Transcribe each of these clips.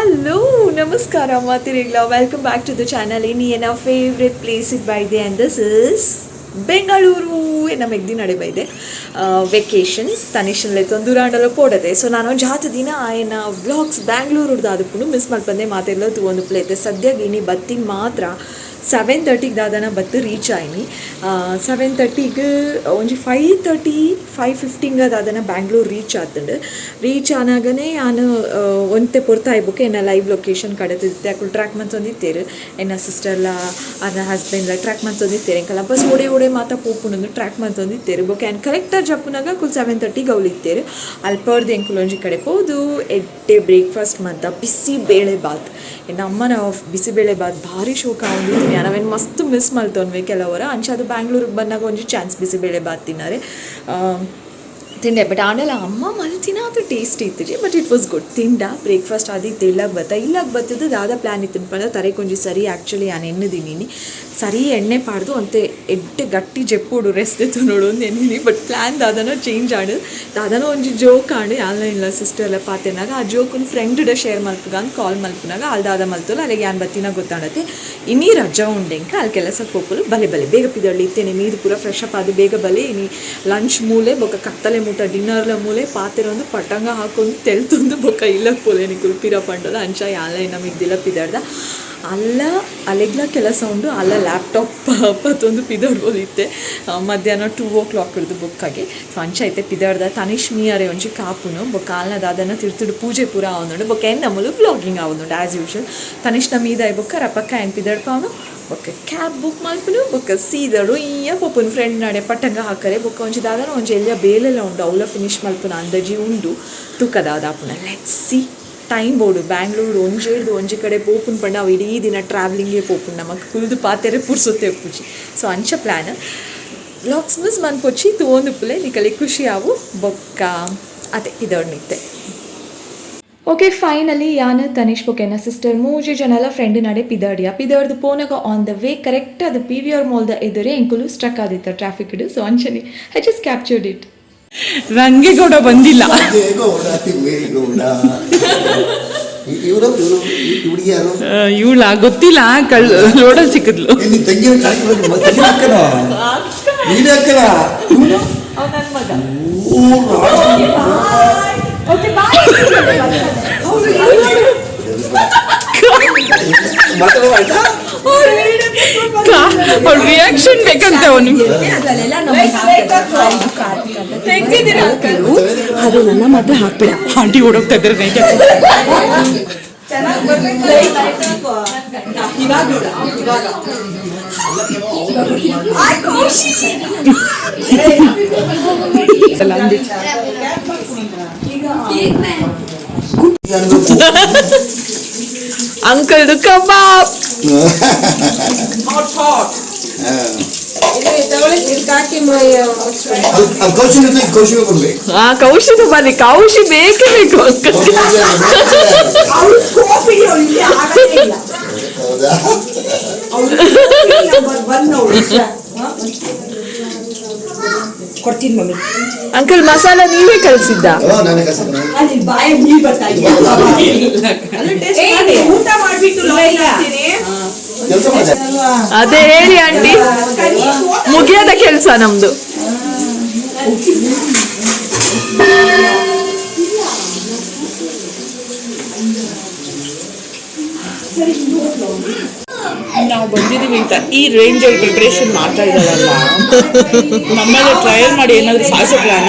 Hello, ನಮಸ್ಕಾರ ಮಾತಿರಿಗ್ಲ. Welcome back to the channel. ಇನಿ ಎನ್ನ ಫೇವ್ರೆಟ್ ಪ್ಲೇಸ್ ಇದ್ ಬೈದೆ ಆ್ಯಂಡ್ this is Bengaluru. ಎನ್ನ ಮೆಗ್ದಿ ನಡೆ ಬೈದೆ ವೆಕೇಷನ್ಸ್. ತನಿಷನ್ ಲೆತ್ತೊಂದು ಪೋಡದೆ. ಸೊ ನಾನು ಜಾತ ದಿನ ಆಯನ ವ್ಲಾಗ್ಸ್ ಬ್ಯಾಂಗ್ಳೂರ್ದು ಆದಪ್ಪುನು ಮಿಸ್ ಮಲ್ಪಂದೆ ಮಾತೆಲ್ಲ ತೂವೊಂದು ಪ್ಲೇತೆ. ಸದ್ಯಗೆ ಇನಿ ಬತ್ತಿನ ಮಾತ್ರ 7:30ಗೆ ದಾದನ ಬತ್ತು ರೀಚ್ ಆಯ್ನಿ. 7:30ಗೆ ಒಂಜಿ 5:30, 5:15 ದಾದನ ಬ್ಯಾಂಗ್ಳೂರ್ ರೀಚ್ ಆತಂಡು. ರೀಚ್ ಆನಾಗನೇ ಯಾನು ಒಂತೆ ಪೊರ್ತಾಯ್ಬುಕ್ ಎನ್ನ ಲೈವ್ ಲೊಕೇಶನ್ ಕಡತಿದ್ದೆ. ಅಕುಲು ಟ್ರ್ಯಾಕ್ ಮಂತೊಂದಿತ್ತೇರು. ಎನ್ನ ಸಿಸ್ಟರ್ಲ ಅನ್ನ ಹಸ್ಬೆಂಡ್ಲ ಟ್ರ್ಯಾಕ್ ಮಂತೊಂದಿತ್ತೇರು. ಎಂಕಲ್ಲ ಬಸ್ ಓಡೆ ಓಡೆ ಮಾತ ಪೋಪುನಂದು ಟ್ರ್ಯಾಕ್ ಮಂತೊಂದಿತ್ತೇರು. ಬೊಕ ಯಾನ್ ಕರೆಕ್ಟಾಗಿ ಜಪ್ಪುನಾಗ ಅಕುಲು 7:30ಗೆ ಅವ್ಲು ಇತ್ತೇರು. ಅಲ್ಪರ್ದು ಎಂಕುಲು ಒಂಜಿ ಕಡೆ ಪೋದು ಎಡ್ಡೆ ಬ್ರೇಕ್ಫಾಸ್ಟ್ ಮಂತ. ಬಿಸಿ ಬೇಳೆ ಬಾತ್. ಎನ್ನ ಅಮ್ಮನ ಬಿಸಿಬೇಳೆ ಬಾತ್ ಭಾರಿ ಶೋಕ ಆವೊಂದಿತ್ತೀನಿ. ಅವೇನು ಮಸ್ತ್ ಮಿಸ್ ಮಲ್ತೊನ್ವೆ ಕೆಲವರ. ಅಂಚ ಅದು ಬ್ಯಾಂಗ್ಳೂರಿಗೆ ಬಂದಾಗ ಒಂಜಿ ಚಾನ್ಸ್ ಬಿಸಿಬೇಳೆ ಬಾತ್ ತಿನ್ನರೆ ತಿಂಡೆ. ಬಟ್ ಆಂಡಲ ಅಮ್ಮ ಮಲ್ತಿನ ಅದು ಟೇಸ್ಟ್ ಇತ್ತಿಜಿ, ಬಟ್ it was good. ತಿಂಡ ಬ್ರೇಕ್ಫಾಸ್ಟ್ ಆದಿತ್ತು. ಇಲ್ಲಾಗ ಬತ್ತ, ಇಲ್ಲಾಗ ಬತ್ತದು ದಾದ ಪ್ಲ್ಯಾನ್ ಇತ್ತು ಪಂಡ ತರೆಕೊಂಜಿ ಸರಿ ಆ್ಯಕ್ಚುಲಿ ನಾನು ಎಣ್ಣದಿನಿ ಸರಿ ಎಣ್ಣೆ ಪಾಡ್ದು ಅಂತೆ ಎಡ್ಡೆ ಗಟ್ಟಿ ಜೆಪ್ಪೋಡು, ರೆಸ್ಟ್ ನೋಡು ಒಂದು ಎನ್ನಿನಿ. ಬಟ್ ಪ್ಲ್ಯಾನ್ ದಾದನ ಚೇಂಜ್ ಆಡು. ದಾದನ ಒಂಜಿ ಜೋಕ್ ಆಡು ಆನ್ಲೈನ್ ಸಿಸ್ಟರ್ ಎಲ್ಲ ಪಾತೆನಾಗ. ಆ ಜೋಕುನ್ ಫ್ರೆಂಡ್ ಶೇರ್ ಮಲ್ಪುಗ ಅಂತ ಕಾಲ್ ಮಲ್ಪುನಾಗ ಅಲ್ಲಿ ದಾದ ಮಲ್ತೋಲ್ಲ. ಅಲ್ಲಿಗೆ ಯಾನ್ ಬತ್ತಿನ ಗೊತ್ತಾಡತ್ತೆ. ಇನ್ನೀ ರಜಾ ಉಂಡೆಂಕ ಅಲ್ಲಿ ಕೆಲಸಕ್ಕೆ ಪೋಪುಲು. ಬಲೆ ಬಲೆ ಬೇಗ ಪಿದಳ್ಳಿ ಇತ್ತೇನೆ. ಮೀದು ಪೂರ ಫ್ರೆಶ್ ಅಪ್ ಅದು ಬೇಗ ಬಲೆ. ಇನಿ ಲಂಚ್ ಮೂಲೆ ಬೊಕ್ಕ ಕತ್ತಲೆ ಮೂಟ ಡಿನ್ನರ್ಲ ಮೂಲೆ ಪಾತೆರೊಂದು ಪಟಂಗ ಹಾಕೊಂಡು ತೆಲ್ತೊಂದು ಬೊಕ್ಕ ಇಲ್ಲ ಪೋಲೆ ನಿಕುಲು ಪಿರ ಪಂಡಲ. ಅಂಚ ಆನ್ಲೈನ್ ನಮಗೆ ಪಿದಾಡ್ದ ಅಲ್ಲ. ಅಲೆಗ್ಲ ಕೆಲಸ ಉಂಡು ಅಲ್ಲ. ಲ್ಯಾಪ್ಟಾಪ್ ಪತ್ತೊಂದು ಪಿದರ್ಬೋದಿತ್ತೆ ಮಧ್ಯಾಹ್ನ 2 ಓ ಕ್ಲಾಕ್ ಹಿಡ್ದು ಬುಕ್ಕಾಗಿ. ಸೊ ಅಂಚ ಐತೆ ಪಿದರ್ದ. ತನಿಷ್ ಮೀಯರೆ ಒಂಜಿ ಕಾಪುನು. ಬೊಕ್ಕ ಆಲ್ನ ದಾದನ ತಿರ್ತುಡು ಪೂಜೆ ಪೂರ ಆವೊಂದುಂಡು. ಬೊಕ್ಕ ಎನ್ ನಮ್ಮಲು ವ್ಲಾಗಿಂಗ್ ಆವೊಂದುಂಡು ಆ್ಯಸ್ ಯೂಶುವಲ್. ತನಿಷ್ನ ಮೀದಾಯ್ ಬೊಕ್ಕ ರಪಕ್ಕ ಎನ್ ಪಿದಡ್ಪಾವನು. ಬೊಕ್ಕ ಕ್ಯಾಬ್ ಬುಕ್ ಮಲ್ಪುನು. ಬೊಕ್ಕ ಸೀದಾ ರೊಯ್ಯ ಪೋಪುನು ಫ್ರೆಂಡ್ ನಡೆ ಪಟ್ಟಂಗ ಹಾಕರೆ. ಬೊಕ್ಕ ಒಂಜಿ ದಾದನ ಒಂಜಿ ಎಲ್ಯ ಬೇಲೆಲ್ಲ ಉಂಡು, ಅವಲ ಫಿನಿಶ್ ಮಲ್ಪುನ ಅಂದಜಿ ಉಂಡು. ತೂಕ ದಾದಾಪುನ, let's see. Time ಬೋಡು. ಬ್ಯಾಂಗ್ಳೂರು ಒಂಜೇಡ್ದು ಒಂಜಿ ಕಡೆ ಪೋಪುನ್ ಪಂಡ ಅವು ಇಡೀ ದಿನ ಟ್ರಾವೆಲಿಂಗೇ ಪೋಪುನ್. ನಮಕ್ ಕುಲ್ದು ಪಾತೆರೆ ಪುರ್ಸೊತ್ತೆ ಉಪ್ಪುಜಿ. ಸೊ ಅಂಚ ಪ್ಲ್ಯಾನ್. ವ್ಲಾಗ್ಸ್ ಮಿಸ್ ಮನ್ಪೊಚ್ಚಿ, ತೂವೊಂದುಪ್ಪುಲೆ, ನಿಕಲೆ ಖುಷಿ ಆವು. ಬೊಕ್ಕ ಅದೇ ಇದೊಂಡಿತ್ತೆ. ಓಕೆ, ಫೈನಲಿ ಯಾನ್, ತನಿಷ್ ಬೊಕ್ಕ ಎನ್ನ ಸಿಸ್ಟರ್ ಮೂಜಿ ಜನಲ ಫ್ರೆಂಡ್ ನಡೆ ಪಿದಾಡಿಯ. ಪಿದಾಡ್ದು ಪೋನಾಗ ಆನ್ the way correct ಅದು ಪಿವಿಆರ್ ಮಾಲ್ದ ಎದುರೇ ಎಂಕುಲು ಸ್ಟ್ರಕ್ ಆದಿತ್ತ ಟ್ರಾಫಿಕ್. ಸೊ ಅಂಚನೆ I just captured it. Rangegowda ಬಂದಿಲ್ಲ. ಗೌಡ, ತಿಮ್ಮೇಗೌಡ. ಇವರು ಇವರು ಹುಡುಗಿ ಯಾರು? ಇವಳ ಗೊತ್ತಿಲ್ಲ, ಕಳ್ ರೋಡಲ್ಲಿ ಸಿಕ್ಕಿದ್ಲು. ನಿನ್ನ ತಂಗಿ ತಂಗಿ ಅಕ್ಕನ? ನೀನೇ ಅಕ್ಕನ? ಇವನು? ನನ್ನ ಮಗ. ಓ, ಓಕೆ, ಬಾಯ್. ಮಾತಾಡುವ ಆಯ್ತಾ? ಅವಳ ರಿಯಾಕ್ಷನ್ ಬೇಕಂತೆ ಅವನಿಗೆ. ಹೆಂಗಿದ್ದೀರಾ ಅಂಕಲ್? ಅದು ನನ್ನ ಮಾತ್ರ ಹಾಕ್ಬೇಡ. ಆಂಟಿ ಓಡೋಗ್ತಾ ಇದ್ದಾರೆ ನೈಟ್. ಅಂಕಲ್ದು ಕಬಾಬ್. ಅದು ಕೌಶಲ್ಯ ಜೊತೆ ಕೌಶಲ್ಯ ಕೊಡ್ಬೇಕು. ಆ ಕೌಶಿದು ಬನ್ನಿ, ಕೌಶಿ ಬೇಕೇ ಬೇಕು ಅಂಕಲ್. ಹೌದಾ? ಕೊಡ್ತೀನಿ ಮಮ್ಮಿ. ಅಂಕಲ್, ಮಸಾಲ ನೀವೇ ಕಲ್ಸಿದ್ದ? ಹಾ, ನಾನೇ ಕಲ್ಸಿದ್ದು. ಅಲ್ಲಿ ಬಾಯ ನೀರ್ ಬರ್ತಾ ಇದೆಯಾ? ಊಟ ಮಾಡ್ಬಿಟ್ಟು ಕೆಲಸ ಮಾಡಿದೆ. ಅದೇ ಹೇಳಿ ಆಂಟಿ, ಮುಗಿಯದ ಕೆಲಸ ನಮ್ದು. ನಾವು ಬಂದಿದೀವಿ ಅಂತ ಈ ರೇಂಜ್ ಅಲ್ಲಿ ಪ್ರಿಪರೇಷನ್ ಮಾಡ್ತಾ ಇದ್ದಾರಲ್ಲ, ನಮ್ಮೆಲ್ಲ ಟ್ರಯಲ್ ಮಾಡಿ ಏನಾದ್ರು ಸಾಯಿಸೋ ಪ್ಲಾನ?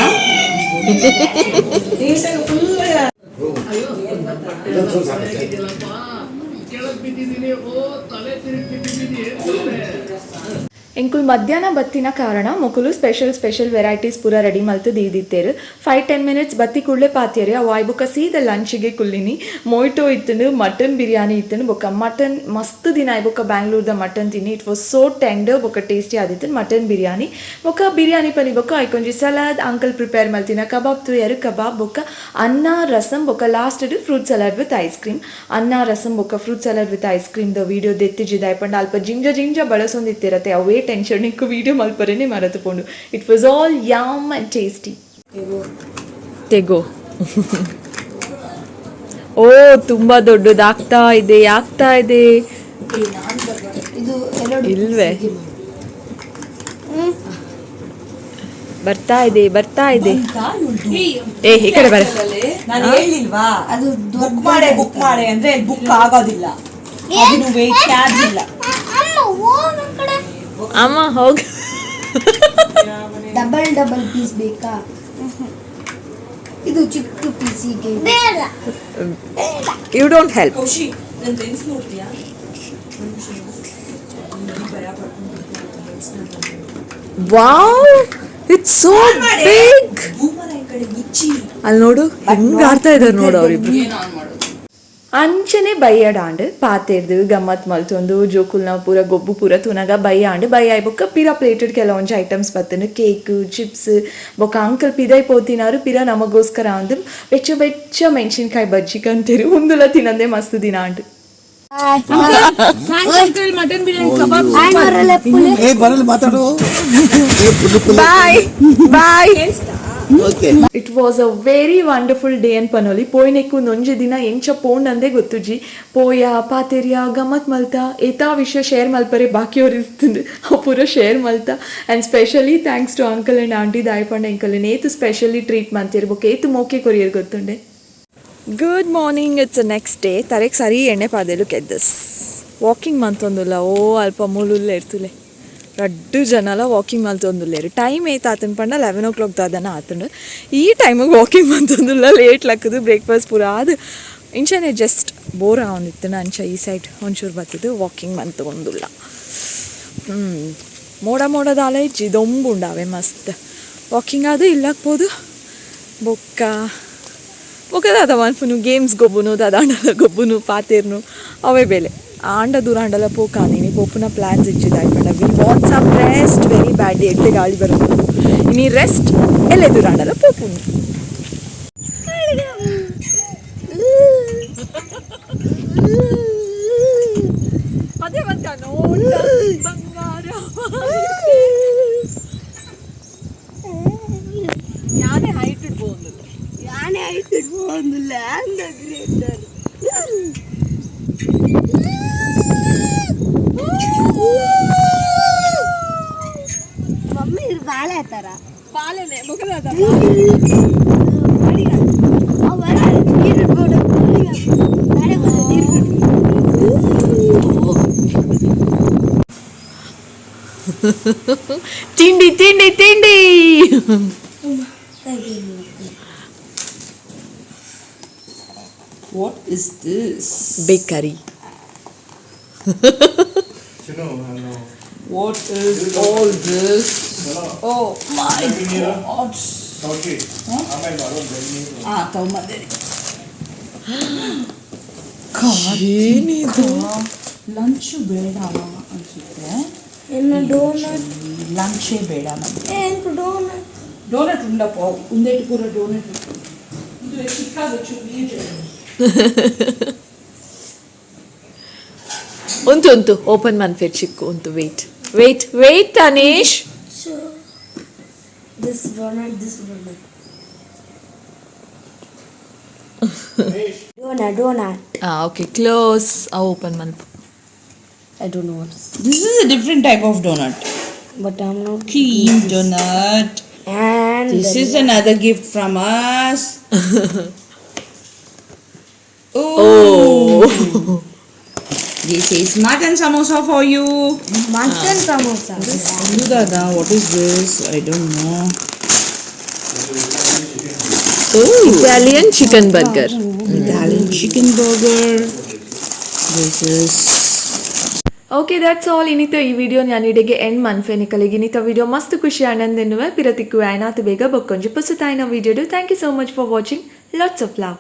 ಇದೊಂದು ಸ್ವಲ್ಪ ಸಾಕಷ್ಟೇ. ಎಂಕುಲು ಮಧ್ಯಾಹ್ನ ಬತ್ತಿನ ಕಾರಣ ಮೊಕುಲು ಸ್ಪೆಷಲ್ ಸ್ಪೆಷಲ್ ವೆರೈಟೀಸ್ ಪೂರ ರೆಡಿ ಮಲ್ತು ದೀದಿತ್ತೇರು. 5-10 ಮಿನಿಟ್ಸ್ ಬತ್ತಿ ಕೂಡಲೇ ಪಾತಿಯರು. ಅವು ಆಯ್ ಬೊಕ್ಕ ಸೀದ ಲಂಚಿಗೆ ಕುಲ್ಲಿನಿ. ಮೊಯ್ಟೋ ಇತ್ತನು, ಮಟನ್ ಬಿರಿಯಾನಿ ಇತ್ತನು. ಬೊಕ್ಕ ಮಟನ್ ಮಸ್ತ್ ದಿನ ಆಯ್ ಬೊಕ್ಕ ಬ್ಯಾಂಗ್ಳೂರ್ದ ಮಟನ್ ತಿನ್ನಿ. It was so tender ಬೊಕ್ಕ ಟೇಸ್ಟಿ ಆದಿತ್ತು ಮಟನ್ ಬಿರಿಯಾನಿ. ಬೊಕ್ಕ ಬಿರಿಯಾನಿ ಪನಿ ಬೊಕ್ಕ ಐಕೊಂಜಿ ಸಲಾದ್, ಅಂಕಲ್ ಪ್ರಿಪೇರ್ ಮಲ್ತಿನ ಕಬಾಬ್ ತೂಯರು. ಕಬಾಬ್ ಬೊಕ್ಕ ಅನ್ನ ರಸಂ ಬೊಕ್ಕ last fruit salad with ice cream. ಅನ್ನ ರಸಂ ಬೊಕ್ಕ fruit salad with ice cream the video ದೆತ್ತಿಜಿದಾಯ್ ಪಂಡ ಅಲ್ಪ ಜಿಂಜ ಜಿಂಜ ಬಳಸೊಂದಿತ್ತಿರತ್ತೆ. ಅವೇ ಟೆನ್ಷನ್ ಇಂಕು ವೀಡಿಯೋ ಮಲ್ಪರೇನೆ ಮರೆತುಕೊಂಡು. It was all yum and tasty. ತೆಗೋ. ಓ, ತುಂಬಾ ದೊಡ್ಡದಾಗ್ತಾ ಇದೆ, ಆಗ್ತಾ ಇದೆ. ಇದು ಎರಡು. ಇಲ್ವೇ? ಬರ್ತಾ ಇದೆ, ಬರ್ತಾ ಇದೆ. ಏ, ಈ ಕಡೆ ಬರ. ನಾನು ಹೇಳಿಲ್ವಾ? ಅದು ಬುಕ್ ಮಾಡೆ, ಬುಕ್ ಮಾಡೆ ಅಂದ್ರೆ ಬುಕ್ ಆಗೋದಿಲ್ಲ. ಅದನ್ನು ವೇಟ್ ಚಾರ್ಜ್ ಇಲ್ಲ. ಅಮ್ಮ, ಹೋಗ್. ಡಬಲ್ ಡಬಲ್ ಪೀಸ್ ಬೇಕಾ? ಇದು ಚಿಕ್ಕ ಪೀಸಿಗೆ. You don't help. Kaushi, ನನ್ನ ಲೆನ್ಸ್ ನೋಡ್ತೀಯಾ? Wow, it's so big. ಬೂಮರ ಈ ಕಡೆ ಮುಚ್ಚಿ. ಅಲ್ಲಿ ನೋಡು, ಹೆಂಗ್ ಆಡ್ತಾ ಇದಾರೆ ನೋಡು ಅವರಿಬ್ರು. ಅಂಚನೆ ಬಯ್ಯಡಾಂಡ್ ಪಾತೆರ್ದು ಗಮ್ಮತ್ ಮಲ್ತೊಂದು ಜೋಕುಲ್ನ ಪೂರ ಗೊಬ್ಬು ಪೂರ ತೂನಗ ಬಯ್ಯಾಂಡ್. ಬಯ್ಯಾಯ್ ಬೊಕ್ಕ ಪಿರ ಪ್ಲೇಟೆಡ್ ಕೆಲವೊಂಜಿ ಐಟಮ್ಸ್ ಬತ್ತನು, ಕೇಕ್, ಚಿಪ್ಸ್. ಬೊಕ್ಕ ಅಂಕಲ್ ಪಿದೈ ಪೋತಿನಾರು ಪಿರ ನಮಗೋಸ್ಕರ ಅಂದು ಬೆಚ್ಚ ಬೆಚ್ಚ ಮೆಣಸಿನ್ಕಾಯಿ ಬಜ್ಜಿ ಕಂತೀರು. ಉಂದುಲ ತಿನ್ನಂದೆ ಮಸ್ತ್ ದಿನ ಆಂಡ್. ಏ, ಬರಲ್ಲ, ಮಾತಾಡು. ಏ, full full. Bye bye. Okay. It was a very wonderful day ಅನ್ ಪನೊಲಿ. ಪೋಯ್ನೆಕ್ಕು ನೊಂಜಿ ದಿನ ಎಂಚ ಪೋಂಡಂದೇ ಗೊತ್ತುಜಿ. ಪೋಯ, ಪಾತೆರಿಯ, ಗಮ್ಮತ್ ಮಲ್ತ, ಏತಾ ವಿಷಯ ಶೇರ್ ಮಲ್ಪರೆ ಬಾಕಿಯವ್ರು ಇರ್ತದೆ, ಅವು ಪೂರ ಶೇರ್ ಮಲ್ತ. And specially thanks to uncle and aunty. ದಾಯಪಂಡ ಅಂಕಲ್ ಏತು ಸ್ಪೆಷಲಿ ಟ್ರೀಟ್ ಮಂತಿರ್ ಬೊಕ್ಕ ಏತು ಮೋಕೆ ಕೊರಿಯರ್ ಗೊತ್ತುಂಡೆ. Good morning, it's next day. ತರೆಗೆ ಸರಿ ಎಣ್ಣೆ ಪಾದೆಲು ಕೆದ್ದಸ್ ವಾಕಿಂಗ್ ಮಂತೊಂದುಲ್ಲ. ಓ, ಅಲ್ಪ ಮೂಲುಲ್ಲ ಇರ್ತುಲೆ, ರಡ್ಡು ಜನಲ ವಾಕಿಂಗ್ ಮಲ್ತೊಂದುಲ್ಲೇರು. ಟೈಮ್ ಏತ್ ಆತನ ಪಂಡ 11 ಓ ಕ್ಲಾಕ್ ದಾದನ ಆತುಂಡು. ಈ ಟೈಮಿಗೆ ವಾಕಿಂಗ್ ಮಂತೊಂದುಲ್ಲ. ಲೇಟ್ ಲಕ್ಕದು ಬ್ರೇಕ್ಫಾಸ್ಟ್ ಪೂರ ಅದು ಇಂಚನೆ ಜಸ್ಟ್ ಬೋರ್ ಆವೊಂದಿತ್ತು. ಅಂಚ ಈ ಸೈಡ್ ಒಂಚೂರು ಬತ್ತದು ವಾಕಿಂಗ್ ಮಂತೊಂದುಲ್ಲ. ಮೋಡ ಮೋಡದಾಲ ಇಜ್ಜಿ, ದೊಂಬುಂಡಾವೆ ಮಸ್ತ್. ವಾಕಿಂಗ್ ಅದು ಇಲ್ಲಕ್ಬೋದು. ಬೊಕ್ಕ ಬೊಕ್ಕ ದಾದ ಮನ್ಪುನು? ಗೇಮ್ಸ್ ಗೊಬ್ಬುನು, ದಾದಾಂಡಲ ಗೊಬ್ಬುನು, ಪಾತೇರ್ನು, ಅವೇ ಬೇಲೆ. ಆಂಡ ದೂರ ಆಂಡಲ ಪೋಕಾದೀನಿ, ಪೋಪುನ plans ಇಜ್ಜಿದಾಯ್ಪಂಡ we want some rest very bad. ಎಡ್ಡೆ ಗಾಳಿ ಬರೋದು ಇನಿ ರೆಸ್ಟ್ ಎಲ್ಲೆ ದೂರ ಆಂಡಲ ಪೋಪುನು. ಅದೇ ಮತ್ತೆ ನೋಡ ಬಂಗಾರ. ಯಾನೇ ಹೈಟ್ ಇಡ್ಬೋದು. ಯಾನೆ ಹೈಟ್ ಇಟ್ಕೊಂಡಿಲ್ಲ ಅಂದ ಗ್ರೇಟರ್. ಮಮ್ಮಿ, ಇದು ಬಾಳೆ ತರ. ಬಾಳೆನೆ ಬೊಕದಾದ. ನೀರು ಬಿಡು, ಬಾಳೆ ಬಂದು ನೀರು ಬಿಡು. ತಿಂಡಿ ತಿಂಡಿ ತಿಂಡಿ. What is this? Bakery. What is all this? Oh my God. ಆ ತಗೊಂಬಂದಿರಿ. ಏನಿದು? ಲಂಚ್ ಬೇಡ ಅನ್ಸುತ್ತೆ. என்ன ಡೋನಟ್? ಲಂಚೇ ಬೇಡ ನಮ್ಗೆ. ಏನು ಡೋನಟ್? ಡೋನಟ್ ಉಂಡಪ್ಪ, ಉಂದೇಟು ಪೂರ ಡೋನಟ್. ಇದು ಚಿಕ್ಕಾಗ ನೀರು. ಉಂಟು ಉಂಟು, ಓಪನ್ ಮನ್ಫೇರ್ ಚಿಕ್ಕು ಉಂಟು. Wait wait wait Tanish. This donut, this donut, donut, donut. ಹಾಂ, ಓಕೆ, ಕ್ಲೋಸ್. ಓಪನ್ ಮನ್ಪು. I don't know what's This is a different type of donut. But I'm not Cream donut. And This is another gift from us. Oh. This is mutton samosa for you. Mutton samosa. Dada, what is this? I don't know. Oh, Italian chicken burger. Italian chicken burger. This is okay, that's all. ಇನಿತ ಈ video ನಾನು ಇಡೆಗೆ and ಮನ್ಫೆನಿಕಲಿಗೆ. ಇನ್ನಿತ video ಮಸ್ತ್ ಖುಷಿ ಆನಂದೆನ್ನುವೆ. ಪಿರತಿಕ್ಕು ಆಯ್ನಾತು ಬೇಗ ಬೊಕ್ಕೊಂಜಿ ಪುಸುತಾಯಿನ video. Thank you so much for watching. Lots of love.